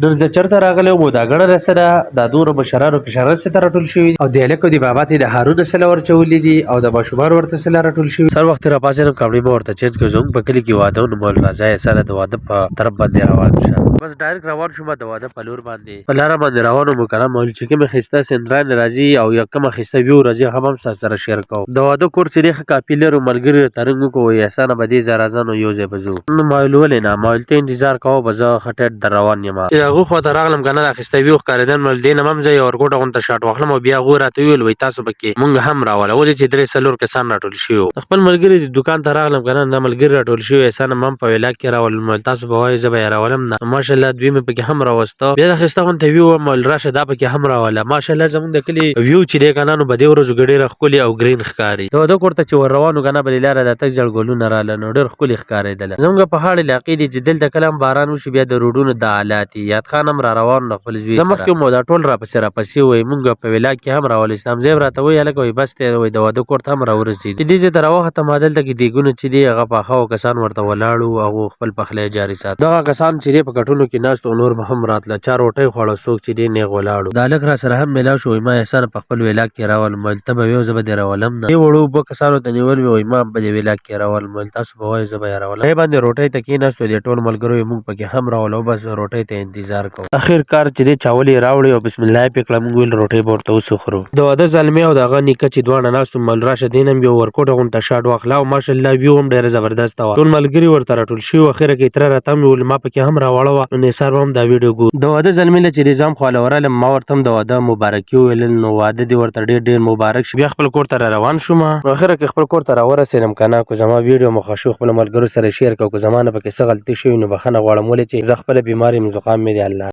نن زه چرته راغلی وم او دا ګڼه رسه ده، دا دورو مشرانو کشران څه ته راټول شوي دي او د هلک او د بابا ته د هارونه سره ورچولي دي او د ماشومان ورته سره راټول شوي. سر وخت راپاڅېدم، کپړې مې ورته چینج کړ. زموږ په کلي کې واده و، نو مول راځه سره د واده په طرف باندې روان شه. بس ډایرک روان شوم د واده په لور باندې. په لاره باندې روان وم کنه، مول چې کومه ښایسته سندرانې راځي او یا کومه ښایسته ویو راځي، هغه به هم ستاسو سره شیر کوم. د واده کور چې دی ښه کافي لرو، ملګري راته رنګ وکړو، وایي احسانه به دې ځای راځه نو یو ځای به ځو. نو ما ویل ولې نه، ما ویل ته انتظار کوه به زه ښه ټیټ در روان یم. چې د هغو خواته راغلم کنه، دا ښایسته ویو ښکارېدل، مول دې نه به هم زه یو اورګوټه غونته شاټ واخلم. او بیا هغو راته وویل وایي تاسو پکې مونږ هم راوله، ولې چې درې څلور کسان راټول شوي وو. د خپل ملګري د دوکان ته راغلم کنه، دا ملګري راټول شوي، احسان هم په ویلاګ کې راول. مول تاسو به وایئ زه به یې راولم نه. ماشاءالله دوی مې پکې هم راوسته. بیا د ښایسته غونته ویو وم، مول راشه دا پکې هم راوله. ماشاءالله زمونږ د کلي ویو چې دی کنه، نو په دې ورځو کې ډېره ښکلې او ګرین ښکاري. د واده کور ته چې ور روانو کنه، بلې لاره د تک زیړ ګلونه راله، نو ډېر ښکلي ښکارېدله. زمونږ په غاړې علاقې دي چې دلته کله هم باران وشي بیا د روډونو دا حالات دي. یاد خان هم را روان د خپل زوی سره، زه مخکې وم او دا ټول راپسې راپسې وای. مونږ په ویلاګ کې هم راول. اسلام زیب راته وای هلکه وای بس دی وای د واده کور ته هم راورسېدو. چې دې ځای ته راوختم، دلته کې دیګونه چې دي هغه پاخه او کسان ورته ولاړ وو، هغو خپل پخلی جاري ساته. دغه کسان چې دی په کټونو کې ناست وو، نور به هم راتله، چا روټۍ خوړه، څوک چې دی نیغ ولاړ وو. دا هلک راسره هم میلاو شو، وای ما احسان په خپل ویلاګ کې راولم. ویل ته به وې او زه به دې راولم نه. دې وړو اوبه کسانو ته نیول وې، وای ما هم په دې ویلاګ کې راولم. ویل تاسو به وایئ زه به یې راولم. هغې باندې روټۍ ته کېناستو، دې ټول ملګرو یې موږ پکې هم راولو، بس روټۍ ته انتظار کوو. اخر کار چې دې چاول یې راوړې او بسم الله یې پې کړه، موږ ویل روټۍ به ورته اوس وخورو. د واده زلمی او د هغه نیکه چې دواړه ناست وو، مل راشه دې نه هم یو ورکوټه غونته شاټ واخله. او ماشاءالله ویو هم ډېره زبردسته وه، ټول ملګري ورته راټول شوي وو. اخره کې تره راته هم وویل ما پکې هم راواړوه، نو نثار به هم دا ویډیو ګوري. د واده زلمی له چې دې ځم خواله ورغلم، ما ورته هم د واده مبارکي وویل، نو واده دې ورته ډېر ډېر مبارک شي. بیا خپل کور ته را روان شوم. نو اخره کې خپل کور ته راورسېدم کنه، که زما ویډیو مو خوښ شو خپلو ملګرو سره شیر کړه، که زما نه پکې څه غلطي شوې نو بخښنه غواړم، ولې چې زه خپله بیمار یم، زکام مې دی. الله.